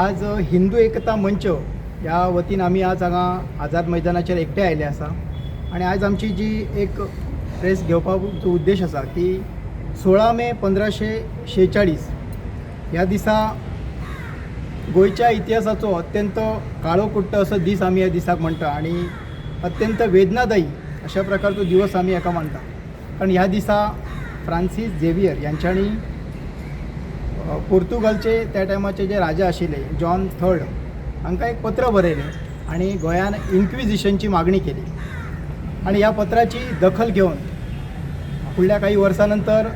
आज हिंदू एकता मंच ह्या वतीन आमी आज हांगा आझाद मैदानाचेर एकठांय आयिल्ले आसा आनी आयज आमची जी एक प्रेस घेवपाचो उद्देश आसा की 16 मे 1546 ह्या दिसा गोंयच्या इतिहासाचो अत्यंत काळो कुट्ट असो दीस आमी ह्या दिसाक म्हणटा आनी अत्यंत वेदनादायी अशा प्रकारचो दिवस आमी हाका मानता, कारण ह्या दिसा फ्रांसीस झेवियर यांच्यानी पोर्तुगालचे त्या टायमाचे जे राजा आशिल्ले जॉन थर्ड हांकां एक पत्र बरयलें आनी गोंयान इन्क्विजिशनची मागणी केली. आनी ह्या पत्राची दखल घेवन फुडल्या काही वर्सां नंतर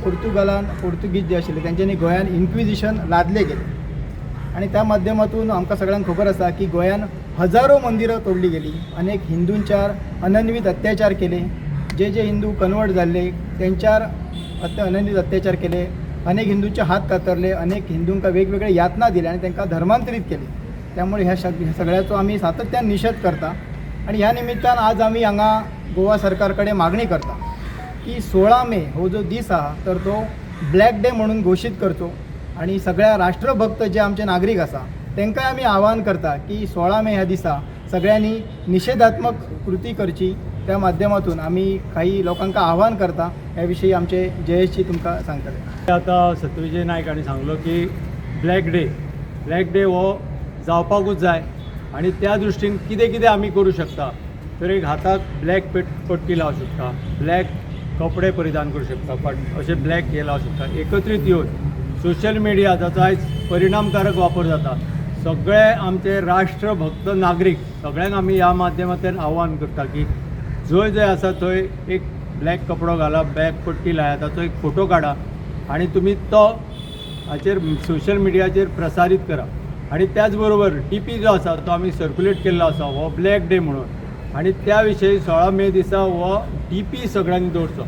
पोर्तुगालान पोर्तुगीज जे आशिल्ले तेंच्यांनी गोंयान इन्क्विजिशन लादले गेले आनी त्या माध्यमातून आमकां सगळ्यांक खबर आसा की गोंयान हजारो मंदिरां तोडली गेली, अनेक हिंदूंच्यार अनन्वीत अत्याचार केले, जे जे हिंदू कन्वर्ट जाल्ले तेंच्यार अनन्वीत अत्याचार केले, अनेक हिंदूचे हात कातरले, अनेक हिंदूंका वेगवेगळे यातना दिले आनी तांकां धर्मांतरीत केले. त्यामुळे ह्या सगळ्याचो आमी सातत्यान निशेध करता आनी ह्या निमित्तान आज आमी हांगा गोवा सरकार कडेन मागणी करता की 16 मे हो जो दीस आहा तर तो ब्लॅक डे म्हणून घोशीत करचो. आनी सगळ्या राष्ट्रभक्त जे आमचे नागरीक आसा तांकांय आमी आवाहन करता की 16 मे ह्या दिसा सगळ्यांनी निशेधात्मक कृती करची. त्या माध्यमातून आमी काही लोकांका आवाहन करता. ह्या विशयी आमचे जयेशजी तुमकां सांगतले. आतां सत्यविजय नायक हांणी सांगलो की ब्लॅक डे, ब्लॅक डे हो जावपाकूच जाय आनी त्या दृश्टीन कितें कितें आमी करूं शकता, तर एक हाताक ब्लॅक पट्टी लावं शकता, ब्लॅक कपडे परिधान करूं शकता, पण अशें ब्लॅक हे लावं शकता. एकत्रीत येवन सोशल मिडिया जाचो आयज परिणामकारक वापर जाता, सगळे आमचे राष्ट्रभक्त नागरीक सगळ्यांक आमी ह्या माध्यमांतल्यान आव्हान करता की जंय जंय आसा थंय एक ब्लॅक कपडो घाला, ब्लॅक पट्टी लाया, ताचो एक फोटो काडा आनी तुमी तो हाचेर सोशल मिडियाचेर प्रसारीत करा. आनी त्याच बरोबर डीपी जो आसा तो आमी सर्क्युलेट केल्लो आसा हो ब्लॅक डे म्हणून आनी त्या विशयी 16 मे दिसा हो डीपी सगळ्यांनी दवरचो.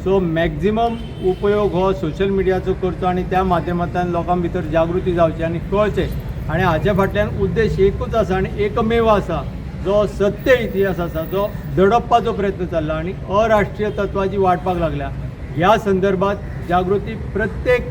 सो मॅक्झिमम उपयोग हो सोशल मिडियाचो करचो आनी त्या माध्यमांतल्यान लोकां भितर जागृती जावची आनी कळचें. आनी हाचे फाटल्यान उद्देश एकूच आसा आनी एकमेव आसा, जो सत्य इतिहास आसा जो दडपपाचो प्रयत्न चल्ला आनी अराष्ट्रीय तत्वाची वाडपाक लागल्या, ह्या संदर्भात जागृती प्रत्येक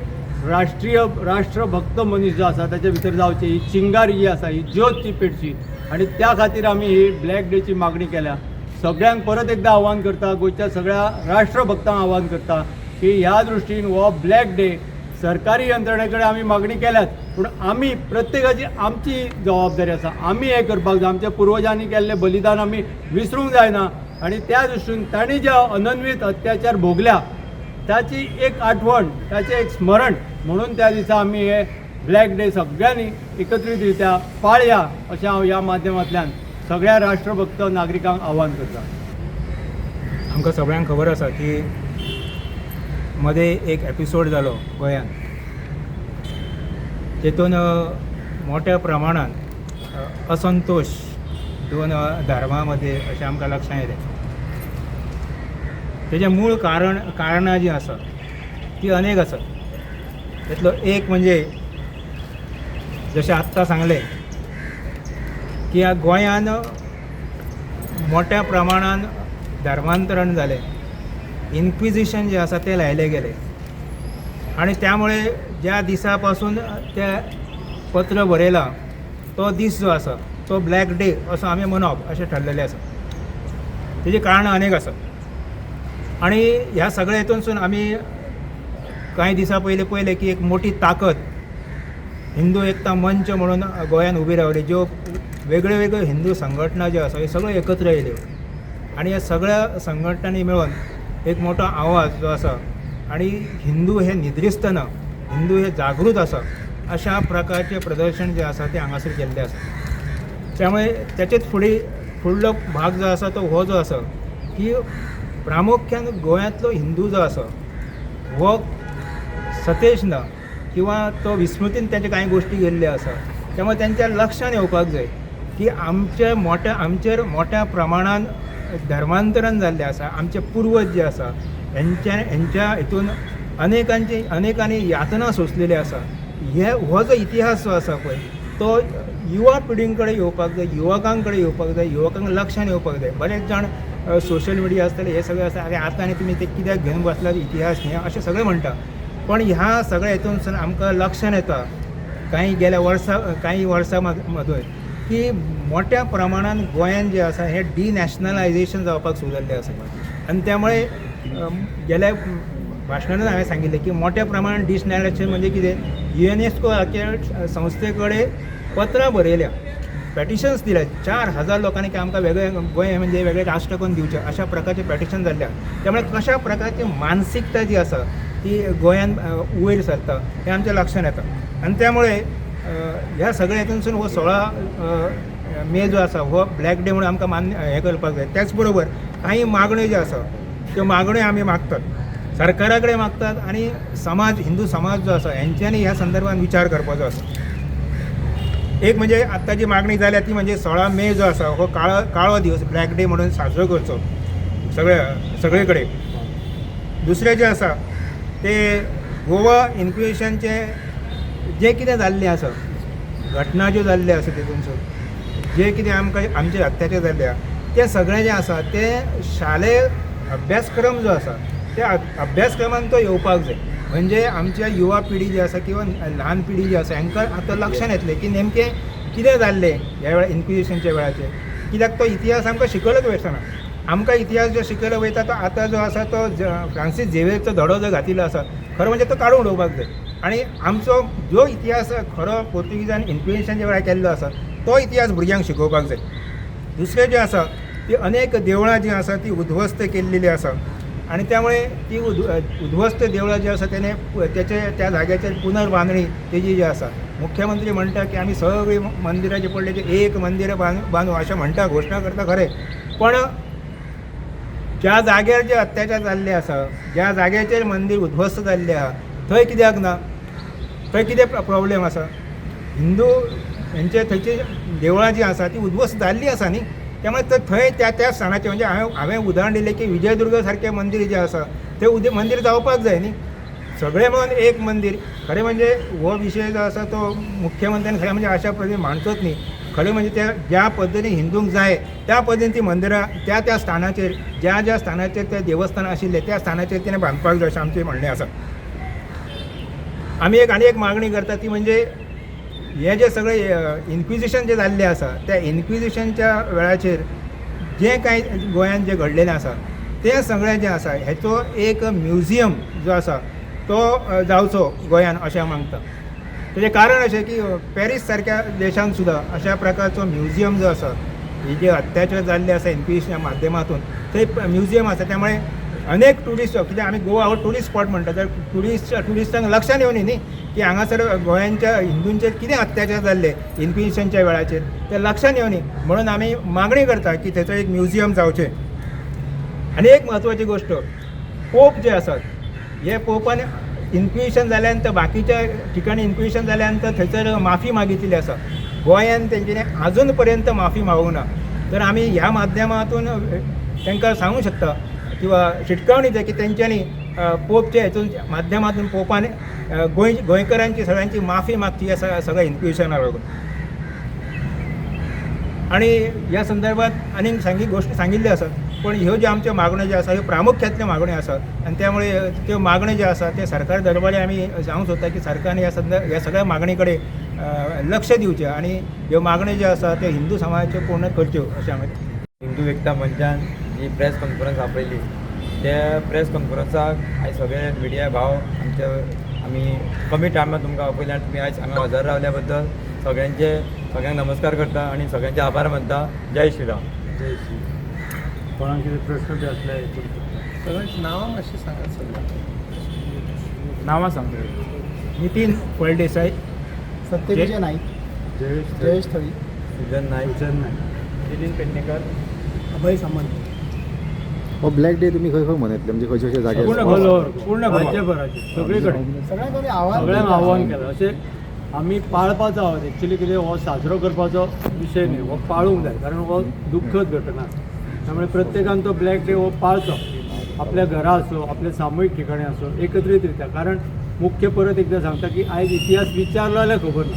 राष्ट्रीय राष्ट्रभक्त मनीस जो आसा ताच्या भितर जावची, ही चिंगारी जी आसा, ही ज्योत ती पेटची आनी त्या खातीर आमी ही ब्लॅक डेची मागणी केल्या. सगळ्यांक परत एकदां आव्हान करता, गोंयच्या सगळ्या राष्ट्रभक्तांक आव्हान करता की ह्या दृश्टीन हो ब्लॅक डे सरकारी यंत्रणे कडेन आमी मागणी केल्यात, पूण आमी प्रत्येकाची आमची जबाबदारी आसा, आमी हें करपाक जाय. आमच्या पुर्वजांनी केल्लें बलिदान आमी विसरूंक जायना आनी त्या दृश्टीन तांणी जे अनन्वीत अत्याचार भोगल्या ताची एक आठवण, ताचें एक स्मरण म्हणून त्या दिसा आमी हे ब्लॅक डे सगळ्यांनी एकत्रीत रित्या पाळया अशें हांव ह्या माध्यमांतल्यान सगळ्या राष्ट्रभक्त नागरिकांक आव्हान करता. आमकां सगळ्यांक खबर आसा की मदें एक एपिसोड जालो गोंयांत, तेतून मोठ्या प्रमाणान असंतोश दोन धर्मां मदें अशें आमकां लक्षांत येयलें. तेजें मूळ कारणां जीं आसा ती अनेक आसात. तातलो एक म्हणजे जशें आत्तां सांगलें की ह्या गोंयान मोठ्या प्रमाणान धर्मांतरण जालें, इन्क्विजिशन जें आसा तें लायलें गेलें आनी त्यामुळे ज्या दिसा पासून तें पत्र बरयलां तो दीस जो आसा तो ब्लॅक डे असो आमी मनोवप अशें ठरलेलें आसा. तेजी कारणां अनेक आसात आनी ह्या सगळ्या हितूनसून आमी कांय दिसां पयलीं पळयलें की एक मोठी ताकद हिंदू एकता मंच म्हणून गोंयांत उबी रावली, ज्यो वेगळ्यो वेगळ्यो हिंदू संघटना ज्यो आसा ह्यो सगळ्यो एकत्र येयल्यो आनी ह्या सगळ्या संघटनांनी मेळून एक मोठो आवाज जो आसा आनी हिंदू हे निद्रिस्त ना, हिंदू हे जागृत आसा अशा प्रकारचें प्रदर्शन जें आसा तें हांगासर केल्लें आसा. त्यामुळे तेचेच फुडें फुडलो भाग जो आसा तो हो जो आसा की प्रामुख्यान गोंयांतलो हिंदू जो आसा हो सतेज ना किंवा तो विस्मृतीन तांचे कांय गोश्टी गेल्ल्यो आसा. त्यामुळे तेंच्या लक्षान येवपाक जाय की आमचे मोठ्या आमचेर मोठ्या प्रमाणान धर्मांतरण जाल्लें आसा. आमचे पुर्वज जे आसा हेंच्या हितून अनेकांची अनेकांनी यातना सोंसलेली आसा. हे हो जो इतिहास जो आसा पळय तो युवा पिढीं कडेन येवपाक जाय, युवकां कडेन येवपाक जाय, युवकांक लक्षान येवपाक जाय. बरेच जाण सोशल मिडिया आसतले, हे सगळे आसता, आरे आतां आनी तुमी ते कित्याक घेवन बसलात इतिहास हे अशें सगळे म्हणटा. पण ह्या सगळ्या हितूनसून आमकां लक्षान येता कांय गेल्या वर्सां कांय वर्सां मदीं की मोठ्या प्रमाणान गोंयान जें आसा हें डिनॅशनलायजेशन जावपाक सुरू जाल्लें आसा. आनी त्यामुळे गेल्या भाशणानूच हांवें सांगिल्लें की मोठ्या प्रमाणान डिनॅशनलायजेशन म्हणजे कितें, युनेस्को सारक्या संस्थे कडेन पत्रां बरयल्या, पेटिशन्स दिल्या 4000 लोकांनी की आमकां वेगळें गोंय म्हणजे वेगळें राष्ट्र करून दिवचें, अशा प्रकारचें पेटिशन जाल्लें आसा. त्यामुळे कशा प्रकारची मानसिकता जी आसा ती गोंयान वयर सरता हें आमच्या लक्षांत येता. आनी त्यामुळे ह्या सगळ्या हितूनसून हो 16 मे जो आसा हो ब्लॅक डे म्हणून आमकां मान्य हें करपाक जाय. त्याच बरोबर कांय मागण्यो ज्यो आसा त्यो मागण्यो आमी मागतात, सरकारा कडेन मागतात आनी समाज, हिंदू समाज जो आसा हेंच्यांनी ह्या संदर्भात विचार करपाचो आसा. एक म्हणजे आत्तां जी मागणी जाल्या ती म्हणजे 16 मे जो आसा हो काळो काळो दीस, ब्लॅक डे म्हणून साजरो करचो सगळे कडेन. दुसरें जें आसा ते गोवा इन्क्विजिशनचें जें कितें जाल्लें आसा, घटना ज्यो जाल्ल्यो आसा तितूनसून जे कितें आमकां आमचे अत्याचार जाल्ले आसा तें सगळें जें आसा तें शालेय अभ्यासक्रम जो आसा त्या अभ्यासक्रमान तो येवपाक जाय. म्हणजे आमच्या युवा पिढी जी आसा किंवा ल्हान पिढी जी आसा हांकां आतां लक्षांत येतलें की नेमकें कितें जाल्लें ह्या वेळार इन्क्विजिशनच्या वेळाचेर, कित्याक तो इतिहास आमकां शिकयलोच वचना. आमकां इतिहास जो शिकयलो वयता तो आतां जो आसा तो फ्रांसीस झेवियरचो धडो जो घातिल्लो आसा खरो म्हणजे तो काडून उडोवपाक जाय. आनी आमचो जो इतिहास खरो पोर्तुगीजान इन्क्विजिशनच्या वेळार केल्लो आसा तो इतिहास भुरग्यांक शिकोवपाक जाय. दुसरें जें आसा ती अनेक देवळां जीं आसा ती उद्ध्वस्त केल्लेली आसा आनी त्यामुळे ती उद्ध्वस्त देवळां जी आसा तेणे तेचे त्या जाग्याचेर पुनर्बांदणी तेजी जी आसा, मुख्यमंत्री म्हणटा की आमी सगळीं मंदिरां जी पडली ती एक मंदिर बांदू अशें म्हणटा, घोशणा करता खरें, पण ज्या जाग्यार जे अत्याचार जाल्ले आसा, ज्या जाग्याचेर मंदीर उद्ध्वस्त जाल्लें आहा थंय कित्याक ना, थंय कितें प्रॉब्लेम आसा? हिंदू हेंचे थंयची देवळां जीं आसा ती उद्ध्वस्त जाल्लीं आसा न्ही, त्यामुळे थंय त्या त्या स्थानाचेर म्हणजे हांवें उदाहरण दिलें की विजयदुर्ग सारकें मंदीर जें आसा तें मंदीर जावपाक जाय न्ही, सगळें मेळून एक मंदीर. खरें म्हणजे हो विशय जो आसा तो मुख्यमंत्र्यान खरें म्हणजे अशा पद्दतीन मांडचोच न्ही. खरें म्हणजे त्या ज्या पद्दतीन हिंदूंक जाय त्या पद्दतीन ती मंदिरां त्या त्या स्थानाचेर ज्या ज्या स्थानाचेर ते देवस्थान आशिल्लें त्या स्थानाचेर तिणें बांदपाक जाय अशें आमचें म्हणणें आसा. आमी एक आनी एक मागणी करता ती म्हणजे हें जें सगळें इन्क्विजिशन जें जाल्लें आसा त्या इन्क्विजिशनच्या वेळाचेर जें कांय गोंयांत जें घडलेलें आसा तें सगळें जें आसा हेचो एक म्युजियम जो आसा तो जावचो गोंयान अशें हांव मागता. तेजें कारण अशें की पॅरीस सारक्या देशान सुद्दां अशा प्रकारचो म्युजियम जो आसा, हे जे अत्याचार जाल्ले आसा इन्क्विजिशना माध्यमातून थंय म्युजियम आसा, त्यामुळे अनेक ट्युरिस्ट, कित्याक आमी गोवा हो ट्युरिस्ट स्पॉट म्हणटा, तर ट्युरिस्टांक लक्षांत येवनी न्ही की हांगासर गोंयांच्या हिंदूंचेर कितें अत्याचार जाल्ले इन्क्विजिशनच्या वेळाचेर, ते लक्षांत येवनी म्हणून आमी मागणी करता की थंयसर एक म्युजियम जावचें. आनी एक म्हत्वाची गोश्ट, पोप जे आसात हे पोपान इन्क्विजिशन जाल्या नंतर बाकीच्या ठिकाणी इन्क्विजिशन जाल्या नंतर थंयसर माफी मागितलेली आसा, गोंयान तेंच्यांनी आजून पर्यंत माफी मागूंक ना. तर आमी ह्या माध्यमातून तांकां सांगूंक शकता किंवा शिटकावणी दिता की तेंच्यांनी पोपच्या हेतून माध्यमातून पोपान गोंयकारांची सगळ्यांची माफी मागची ह्या सगळ्या इन्क्विजिशनाक लागून. आनी ह्या संदर्भात आनीक गोश्टी सांगिल्ल्यो आसात, पूण ह्यो ज्यो आमच्यो मागण्यो ज्यो आसा ह्यो प्रामुख्यांतल्यो मागण्यो आसात आनी त्यामुळे त्यो मागण्यो ज्यो आसा त्यो सरकार दरबारी आमी सांगूंक सोदता की सरकारन ह्या सगळ्या मागणी कडेन लक्ष दिवचें आनी ह्यो मागण्यो ज्यो आसा त्यो हिंदू समाजाच्यो पूर्ण करच्यो अशें आमी. हिंदू एकता मंचान जी प्रेस कॉन्फरन्स आपयली त्या प्रेस कॉन्फरन्साक आयज सगळे मिडिया भाव आमचे आमी कमी टायमार तुमकां आपयले आनी तुमी आयज हांगा हजर रावल्या बद्दल सगळ्यांक नमस्कार करता आनी सगळ्यांचे आभार मानता. जय श्रीराम. जय श्री. कोणाक कितें प्रश्न बी आसल्यार हें करूं शकता. सगळ्यांची नांवां मातशीं सांगात सगळ्यांक. नांवां सांग. नितीन फळदेसाय, सत्यविजय नाईक, जयेश जयेश थळी, सुजन नाईक, सुजन नाईक, नितीन पेडणेकर, अभय सामंत. हो ब्लॅक डे तुम्ही खंय खंय मनयतले, म्हणजे खंयच्या खंयच्या जाग्यार? पूर्ण ऑल ओव्हर, गोवा, पूर्ण गोवा. राज्यभराचेर सगळे कडेन सगळ्यांक आमी आव्हान सगळ्यांक केलें. आव्हान केलां. अशें आमी पाळपाचो आहोत. एक्चुली कितें हो साजरो करपाचो विशय न्ही, हो पाळूंक जाय, कारण हो दुख्खद घटना. त्यामुळे प्रत्येकान तो ब्लॅक डे हो पाळचो, आपल्या घरा आसूं, आपल्या सामुहीक ठिकाणी आसूं, एकत्रीत रित्या. कारण मुख्य परत एकदा सांगता की आयज इतिहास विचारलो जाल्यार खबर ना,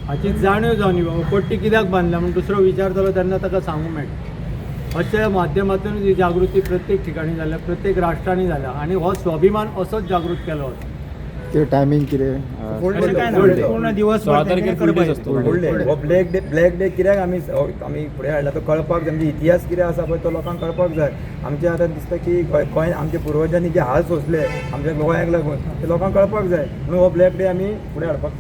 हाची जाणीव जावन बाबा पट्टी कित्याक बांदल्या म्हूण दुसरो विचारतलो तेन्ना ताका सांगूंक मेळटा. अशा माध्यमांतून ही जागृती प्रत्येक ठिकाणी जाल्या, प्रत्येक राष्ट्रांनी जाल्या आनी हो स्वाभिमान असोच जागृत केलो वता. ते टायमींग कितें? फुल अशें काय ना, फुल डे. पूर्ण दिवसभर 16 तारखेर तेंच्यांनी फुल करपाचें. दीस आसतलो. फुल डे. हो ब्लॅक डे, ब्लॅक डे कित्याक आमी आमी फुडें हाडला तो कळपाक जाय. आमचे इतिहास कितें आसा पळय तो लोकांक कळपाक जाय. आमचे आतां दिसता की गोंय आमच्या पुर्वजांनी जे हाल सोंसले आमच्या गोंयाक लागून ते लोकांक कळपाक जाय, म्हणून हो ब्लॅक डे आमी फुडें हाडपाक